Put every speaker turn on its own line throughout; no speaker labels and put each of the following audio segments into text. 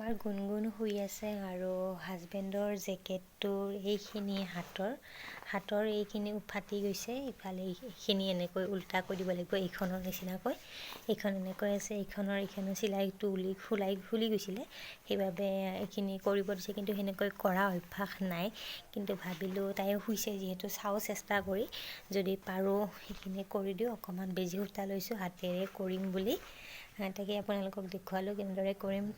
আমাৰ গুণগুণ শুই আছে আৰু হাজবেণ্ডৰ জেকেটটোৰ এইখিনি হাতৰ হাতৰ এইখিনি ফাটি গৈছে, ইফালে এইখিনি এনেকৈ উল্টাকৈ দিব লাগিব, এইখনৰ নিচিনাকৈ। এইখন এনেকৈ আছে, এইখনৰ চিলাইটো উলি খোলাই খুলি গৈছিলে, সেইবাবে এইখিনি কৰিব দিছে। কিন্তু সেনেকৈ কৰা অভ্যাস নাই, কিন্তু ভাবিলোঁ তাইও শুইছে যিহেতু চাওঁ চেষ্টা কৰি, যদি পাৰোঁ সেইখিনি কৰি দিওঁ। অকণমান বেজি সূতা লৈছোঁ, হাতেৰে কৰিম বুলি, তাকে আপোনালোকক দেখুৱালোঁ কেনেদৰে কৰিম।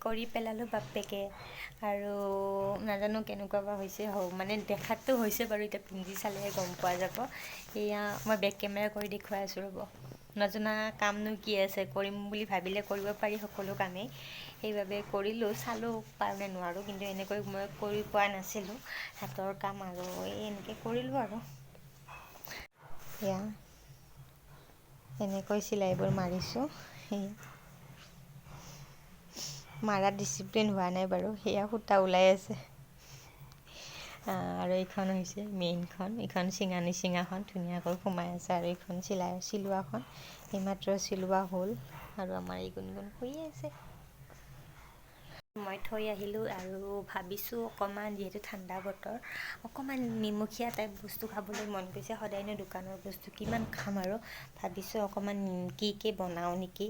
কৰি পেলালোঁ বাপ্পেকে, আৰু নাজানো কেনেকুৱা বা হৈছে, মানে দেখাততো হৈছে বাৰু, এতিয়া পিন্ধি চালেহে গম পোৱা যাব। এয়া মই বেক কেমেৰা কৰি দেখুৱাই আছোঁ ৰ'ব। নজনা কামনো কি আছে, কৰিম বুলি ভাবিলে কৰিব পাৰি সকলো কামেই, সেইবাবে কৰিলোঁ, চালোঁ পাৰোঁ নে নোৱাৰোঁ। কিন্তু এনেকৈ মই কৰি পোৱা নাছিলোঁ হাতৰ কাম, আৰু এই এনেকৈ কৰিলোঁ আৰু। এয়া এনেকৈ চিলাইবোৰ মাৰিছোঁ, সেয়া মাৰা ডিচিপ্লিন হোৱা নাই বাৰু, সেয়া সূতা ওলাই আছে। আৰু এইখন হৈছে মেইনখন, এইখন চিঙা নিচিঙাখন ধুনীয়াকৈ সোমাই আছে। আৰু এইখন চিলোৱাখন এইমাত্ৰ চিলোৱা হ'ল। আৰু আমাৰ এই গুণগুণ শুইয়ে আছে, মই থৈ আহিলোঁ। আৰু ভাবিছোঁ অকণমান যিহেতু ঠাণ্ডা বতৰ, অকণমান নিমখীয়া টাইপ বস্তু খাবলৈ মন গৈছে। সদায়নো দোকানৰ বস্তু কিমান খাম, আৰু ভাবিছোঁ অকণমান নিমকিকে বনাওঁ নেকি,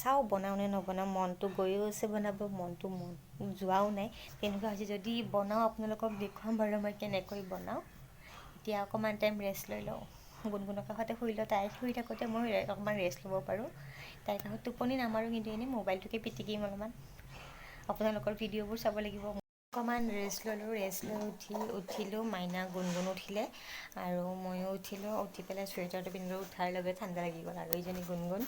চাওঁ বনাওঁ নে নবনাওঁ। মনটো গৈও আছে বনাব, মনটো মন যোৱাও নাই, তেনেকুৱা হৈছে। যদি বনাওঁ আপোনালোকক দেখুৱাম বাৰু মই কেনেকৈ বনাওঁ। এতিয়া অকণমান টাইম ৰেষ্ট লৈ লওঁ, গুণগুণৰ কাষতে শুই লওঁ। তাই শুই থাকোঁতে মই অকণমান ৰেষ্ট ল'ব পাৰোঁ। তাইৰ কাষত টোপনি নামাৰোঁ, কিন্তু এনেই মোবাইলটোকে পিটিকিম অলপমান, আপোনালোকৰ ভিডিঅ'বোৰ চাব লাগিব। অকণমান ৰেষ্ট ল'লোঁ, ৰেষ্ট লৈ উঠিলোঁ, মাইনা গুণগুণ উঠিলে আৰু ময়ো উঠিলোঁ। উঠি পেলাই চুৱেটাৰটো পিন্ধিলোঁ, উঠাৰ লগে ঠাণ্ডা লাগি গ'ল। আৰু এইজনী গুণগুণ,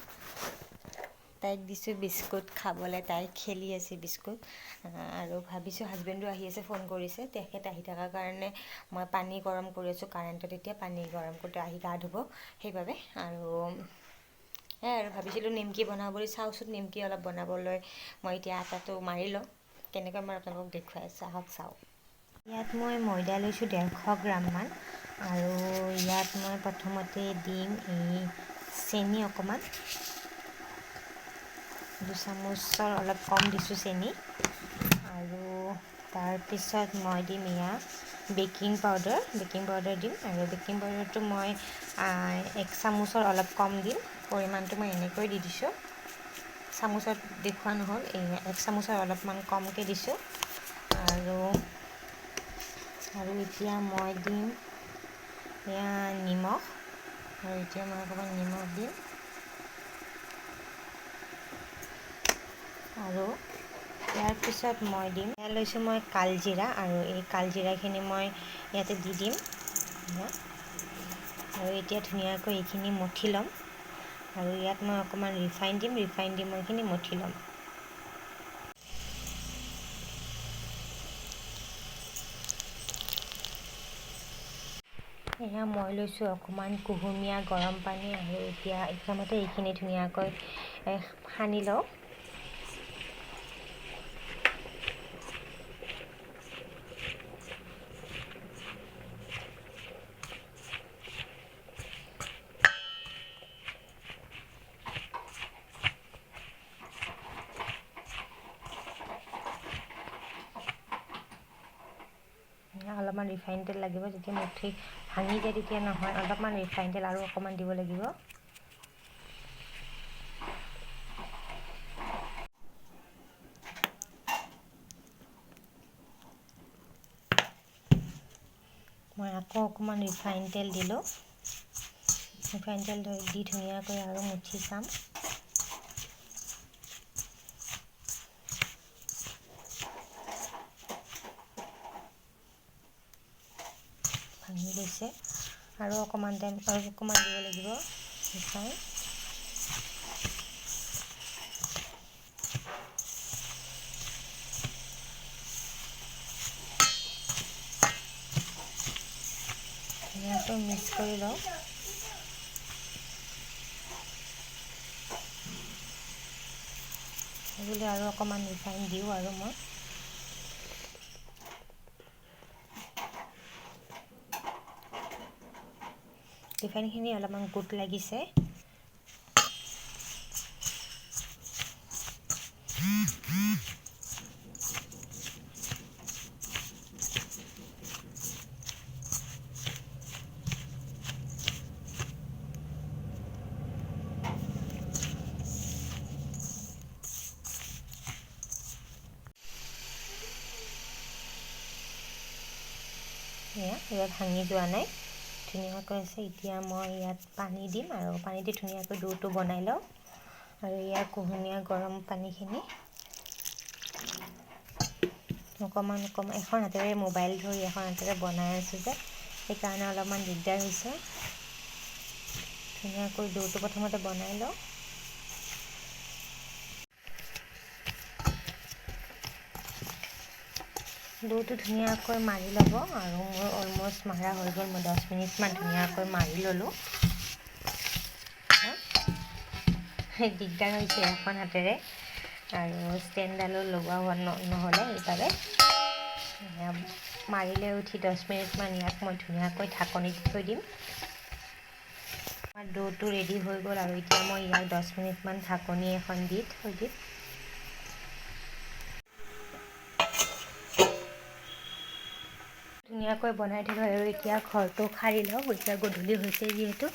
তাইক দিছোঁ বিস্কুট খাবলৈ, তাই খেলি আছে বিস্কুট। আৰু ভাবিছোঁ হাজবেণ্ডো আহি আছে, ফোন কৰিছে, তেখেত আহি থকাৰ কাৰণে মই পানী গৰম কৰি আছোঁ কাৰেণ্টত। এতিয়া পানী গৰম কৰোঁতে আহি গা ধুব সেইবাবে। আৰু সেয়াই আৰু ভাবিছিলোঁ নিমকি বনাওঁ বুলি, চাওঁচোন নিমকি অলপ বনাবলৈ। মই এতিয়া আটাটো মাৰি লওঁ, কেনেকৈ মই আপোনালোকক দেখুৱাই আছোঁ, আহক চাওঁ। ইয়াত মই ময়দা লৈছোঁ 150 গ্ৰামমান, আৰু ইয়াত মই প্ৰথমতে দিম এই চেনি অকণমান, 2 চামুচৰ অলপ কম দিছোঁ চেনি। আৰু তাৰপিছত মই দিম এয়া বেকিং পাউডাৰ, বেকিং পাউডাৰ দিম। আৰু বেকিং পাউডাৰটো মই 1 চামুচৰ অলপ কম দিম, পৰিমাণটো মই এনেকৈ দি দিছোঁ, চামুচত দেখুওৱা নহ'ল, এই 1 চামুচৰ অলপমান কমকৈ দিছোঁ। আৰু আৰু এতিয়া মই দিম এয়া নিমখ, আৰু এতিয়া মই অকণমান নিমখ দিম। আৰু ইয়াৰ পিছত মই দিম, এয়া লৈছোঁ মই কালজিৰা, আৰু এই কালজিৰাখিনি মই ইয়াতে দি দিম। আৰু এতিয়া ধুনীয়াকৈ এইখিনি মঠি ল'ম। আৰু ইয়াত মই অকণমান ৰিফাইন দিম, ৰিফাইন দি মই এইখিনি মঠি ল'ম। এয়া মই লৈছোঁ অকণমান কুহুমীয়া গৰম পানী, আৰু এতিয়া প্ৰথমতে এইখিনি ধুনীয়াকৈ সানি লওঁ। অলপমান ৰিফাইন তেল লাগিব, যেতিয়া মুঠি ভাঙি যায় তেতিয়া নহয়, অলপমান ৰিফাইন তেল আৰু অকণমান দিব লাগিব। মই আকৌ অকণমান ৰিফাইন তেল দিলোঁ, ৰিফাইন তেল দি ধুনীয়াকৈ আৰু মুঠি চাম। ভাঙি গৈছে, আৰু অকণমান টাইম আৰু অকণমান দিব লাগিব ৰিফাইন। ধুনীয়াকৈ মিক্স কৰি লওঁ। বোলো আৰু অকণমান ৰিফাইন দিওঁ আৰু মই। ৰিফাইনখিনি অলপমান গোট লাগিছে। এয়া ইয়াত ভাঙি যোৱা নাই, ধুনীয়াকৈ আছে। এতিয়া মই ইয়াত পানী দিম আৰু পানী দি ধুনীয়াকৈ দৌটো বনাই লওঁ। আৰু ইয়াৰ কুহুমীয়া গৰম পানীখিনি অকণমান অকণমান এখন হাতেৰে মোবাইল ধৰি এখন হাতেৰে বনাই আছোঁ যে, সেইকাৰণে অলপমান দিগদাৰ হৈছে। ধুনীয়াকৈ দৌটো প্ৰথমতে বনাই লওঁ। দৌটো ধুনীয়াকৈ মাৰি ল'ব আৰু মোৰ অলমষ্ট মাৰা হৈ গ'ল। মই 10 মিনিটমান ধুনীয়াকৈ মাৰি ল'লোঁ। দিগদাৰ হৈছে এখন হাতেৰে আৰু ষ্টেণ্ডডালো লগোৱা হোৱা নহ'লে, সেইবাবে মাৰিলৈ উঠি 10 মিনিটমান ইয়াক মই ধুনীয়াকৈ ঢাকনি দি থৈ দিম। আমাৰ দৌটো ৰেডি হৈ গ'ল আৰু এতিয়া মই ইয়াক 10 মিনিটমান ঢাকনি এখন দি থৈ দিম। ধুনীয়াকৈ বনাই থলোঁ আৰু এতিয়া ঘৰটো সাৰি লওঁ। এতিয়া গধূলি হৈছে যিহেতু,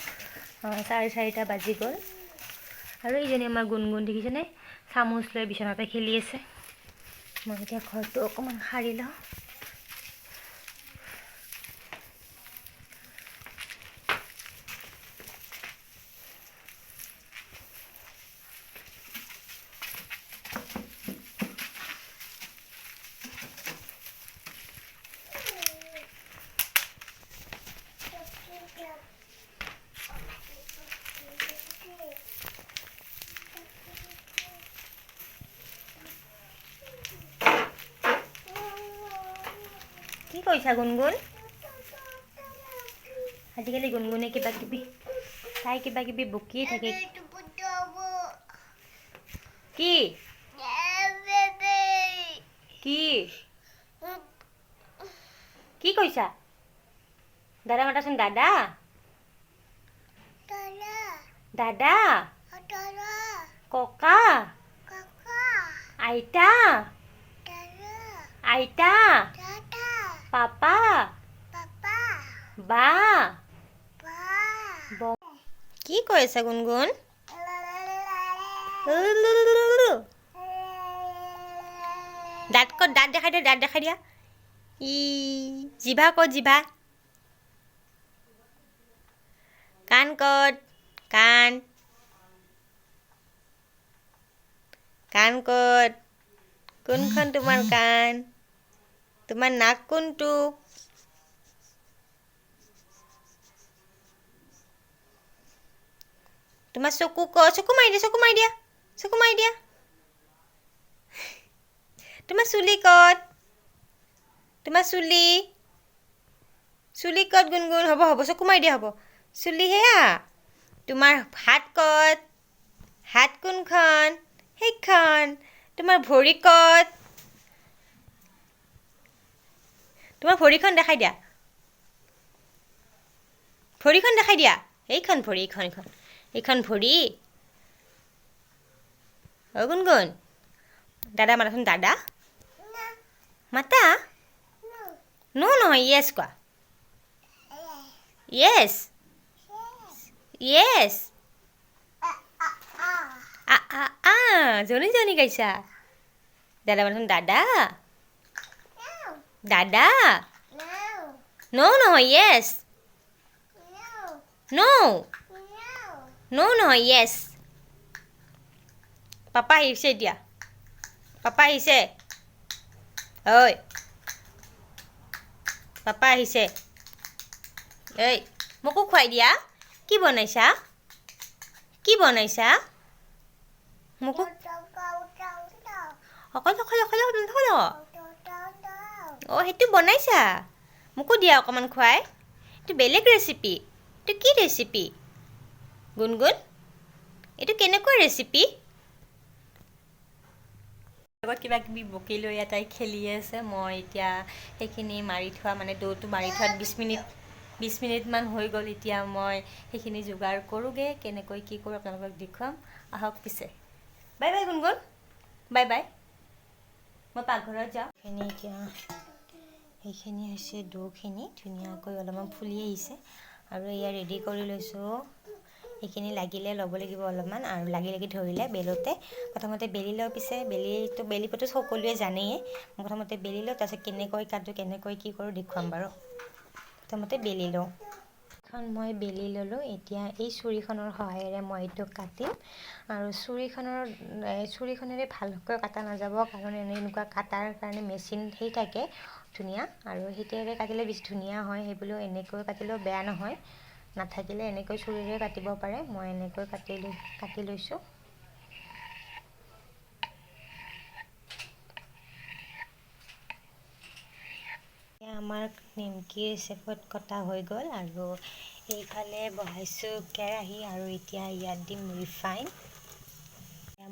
4:30 বাজি গ'ল। আৰু এইজনী আমাৰ গুণগুণ দেখিছেনে, চামুচ লৈ বিচনাতে খেলি আছে। মই এতিয়া ঘৰটো অকণমান সাৰি লওঁ। কি কৰিছা গুণগুণ? আজিকালি গুণগুণে কিবা কিবি তাই কিবা কিবি বকিয়ে থাকে। কি কি কি কৈছা? দাদা মাতাচোন, দাদা দাদা, ককা, আইতা, আইতা, পাপা, বা। কি কৈ আছা গুণগুণ? দাঁত ক'ত? দাঁত দেখাই দিয়া, দাঁত দেখাই দিয়া। ই জিভা ক'ত? জিভা। কাণ ক'ত? কাণ, কাণ ক'ত? কোনখন তোমাৰ কাণ? তোমাৰ নাক কোনটো? তোমাৰ চকু ক'ত? চকু মাৰি দিয়া, চকু মাৰি দিয়া, চকু মাৰি দিয়া। তোমাৰ চুলি ক'ত? তোমাৰ চুলি, চুলি ক'ত গুণগুণ? হ'ব হ'ব, চকু মাৰি দিয়া, হ'ব। চুলি সেয়া। তোমাৰ হাত ক'ত? হাত কোনখন? সেইখন। তোমাৰ ভৰি ক'ত? তোমাৰ ভৰিখন দেখাই দিয়া, ভৰিখন দেখাই দিয়া। এইখন ভৰি, এইখন, এইখন, এইখন ভৰি। অ গুণগুণ, দাদা মাতাচোন, দাদা মাতা। নো নহয়, য়েছ কোৱা। য়েছ য়েছ। আ আ আ, জনী জনী গাইছা। দাদা মাতাচোন, দাদা দাদা। ন' নহয়, য়েছ। ন' ন' নহয়, য়েছ। পাপা আহিছে এতিয়া, পাপা আহিছে। ঐ পাপা আহিছে। এই মোকো খুৱাই দিয়া। কি বনাইছা? কি বনাইছা? মোকো অকল অকল অকল অকল। অঁ সেইটো বনাইছা, মোকো দিয়া অকণমান খুৱাই। এইটো বেলেগ ৰেচিপি। এইটো কি ৰেচিপি গুণগুণ? এইটো কেনেকুৱা ৰেচিপি? লগত কিবা কিবি বকি লৈ তাই খেলি আছে। মই এতিয়া সেইখিনি মাৰি থোৱা, মানে দৌটো মাৰি থোৱাত 20 মিনিটমান হৈ গ'ল। এতিয়া মই সেইখিনি যোগাৰ কৰোঁগৈ। কেনেকৈ কি কৰোঁ আপোনালোকক দেখুৱাম। আহক পিছে। বাই বাই গুণগুণ, বাই বাই। মই পাকঘৰত যাওঁ। এইখিনি এতিয়া এইখিনি হৈছে দৌখিনি, ধুনীয়াকৈ অলপমান ফুলি আহিছে আৰু এয়া ৰেডি কৰি লৈছোঁ। এইখিনি লাগিলে ল'ব লাগিব অলপমান আৰু লাগি লাগি ধৰিলে বেলোতে প্ৰথমতে বেলি লওঁ। পিছে বেলিটো বেলিবতো সকলোৱে জানেই। প্ৰথমতে বেলি লওঁ, তাৰপিছত কেনেকৈ কাটো, কেনেকৈ কি কৰোঁ দেখুৱাম বাৰু। প্ৰথমতে বেলি লওঁ। এখন মই বেলি ল'লোঁ। এতিয়া এই চুৰিখনৰ সহায়েৰে মই এইটো কাটিম আৰু চুৰিখনেৰে ভালকৈ কটা নাযাব, কাৰণ এনেকুৱা কাটাৰ কাৰণে মেচিন সেই থাকে ধুনীয়া আৰু সেইটোৰে কাটিলে বেছি ধুনীয়া হয়। সেইবুলিও এনেকৈ কাটিলেও বেয়া নহয়। নাথাকিলে এনেকৈ চুৰিৰে কাটিব পাৰে। মই এনেকৈ কাটি লৈছোঁ। আমাৰ নিমকিৰ চেপত কটা হৈ গ'ল আৰু এইফালে বহাইছোঁ কেৰাহী আৰু এতিয়া ইয়াত দিম ৰিফাইন।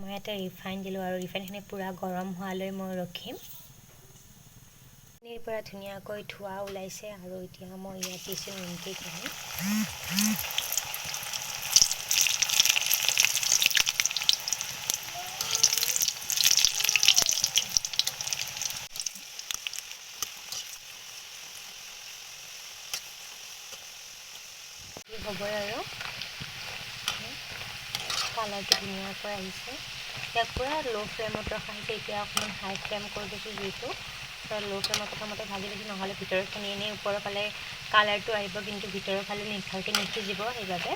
মই ইয়াতে ৰিফাইন দিলোঁ আৰু ৰিফাইনখিনি পূৰা গৰম হোৱালৈ মই ৰখিম। পৰা ধুনীয়াকৈ ধোঁৱা ওলাইছে আৰু এতিয়া মই ইয়াত দিছোঁ নিমকিখিনি। হ'বই আৰু কালাৰটো ধুনীয়াকৈ আহিছে। ইয়াক পূৰা ল' ফ্লেমত ৰখা হৈছে। এতিয়া অকণমান হাই ফ্লেম কৰি দিছোঁ জুইটো। ল' ফ্লেমত প্ৰথমতে ভাজি লৈছোঁ, নহ'লে ভিতৰখিনি এনেই ওপৰৰ ফালে কালাৰটো আহিব কিন্তু ভিতৰৰ ফালে ভালকৈ নিসিজিব, সেইবাবে।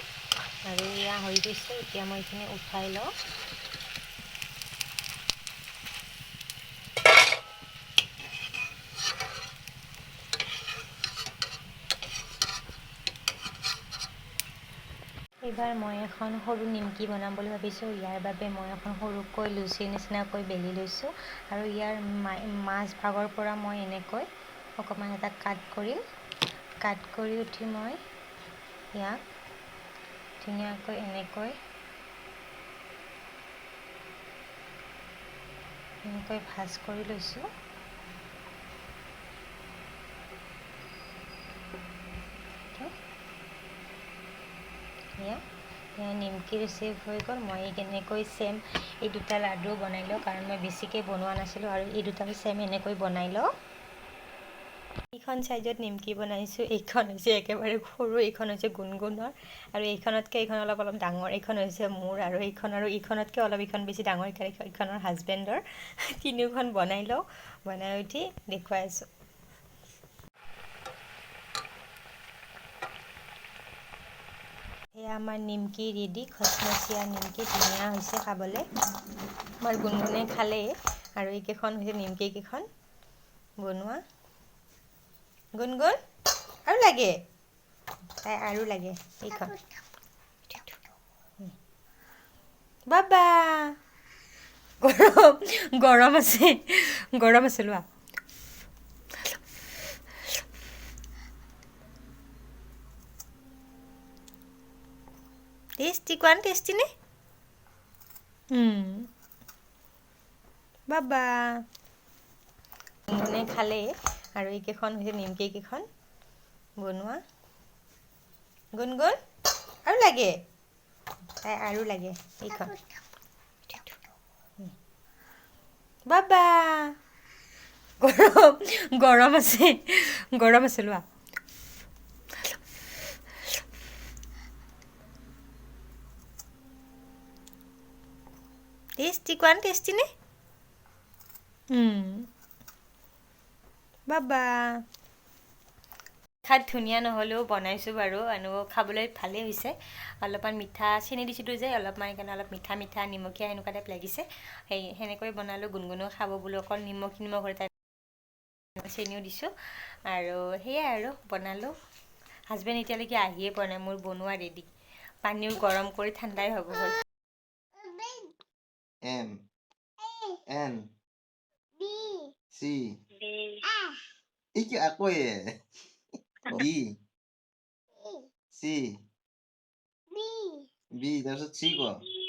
আৰু এয়া হৈ গৈছে। এতিয়া মই এইখিনি উঠাই লওঁ। এইবাৰ মই এখন সৰু নিমকি বনাম বুলি ভাবিছোঁ। ইয়াৰ বাবে মই এখন সৰুকৈ লুচিৰ নিচিনাকৈ বেলি লৈছোঁ আৰু ইয়াৰ মাজভাগৰ পৰা মই এনেকৈ অকণমান এটা কাট কৰিম। কাট কৰি উঠি মই ইয়াক ধুনীয়াকৈ এনেকৈ এনেকৈ ভাজ কৰি লৈছোঁ। এয়া নিমকিৰ চেভ হৈ গ'ল। মই কেনেকৈ ছেম এই দুটা লাডু বনাই লওঁ, কাৰণ মই বেছিকৈ বনোৱা নাছিলোঁ আৰু এই দুটাও ছেম এনেকৈ বনাই লওঁ। এইখন চাইজত নিমকি বনাইছোঁ। এইখন হৈছে একেবাৰে সৰু, এইখন হৈছে গুণগুণৰ আৰু এইখনতকৈ এইখন অলপ অলপ ডাঙৰ, এইখন হৈছে মোৰ আৰু এইখন আৰু এইখনতকৈ অলপ এইখন বেছি ডাঙৰ, এইখনৰ হাজবেণ্ডৰ। তিনিওখন বনাই লওঁ, বনাই উঠি দেখুৱাই আছোঁ। এয়া আমাৰ নিমকি ৰেডি, খচমচীয়া নিমকি, ধুনীয়া হৈছে খাবলৈ। আমাৰ গুণগুণে খালেই আৰু এইকেইখন হৈছে নিমকি কেইখন বনোৱা। গুণগুণ আৰু লাগে, তাই আৰু লাগে এইখন। বাবা গৰম গৰম আছে, গৰম আছে, লোৱা। টেষ্টি কোৱা, টেষ্টি নে? বাবা গুণগুণে খালেই আৰু এইকেইখন হৈছে নিমকি কেইখন বনোৱা। গুণগুণ আৰু লাগে, তাই আৰু লাগে এইখন। বাবা গৰম গৰম আছে, গৰম আছে, লোৱা। টেষ্টি কোৱা, টেষ্টি নে? বাবা খাত ধুনীয়া নহ'লেও বনাইছোঁ বাৰু আৰু খাবলৈ ভালেই হৈছে। অলপমান মিঠা চেনি দিছিলোঁ যে অলপমান, সেইকাৰণে অলপ মিঠা মিঠা নিমখীয়া সেনেকুৱা টাইপ লাগিছে। সেই সেনেকৈ বনালোঁ। গুণগুণেও খাব বোলো, অকল নিমখ নিমখ হৈ টাইপ চেনিও দিছোঁ আৰু সেয়াই আৰু বনালোঁ। হাজবেণ্ড এতিয়ালৈকে আহিয়ে পোৱা নাই, মোৰ বনোৱা ৰেডি। পানীও গৰম কৰি ঠাণ্ডাই হ'ব হ'ল।
M N C এই কি আকৌ এ B C B, তাৰপিছত C ক।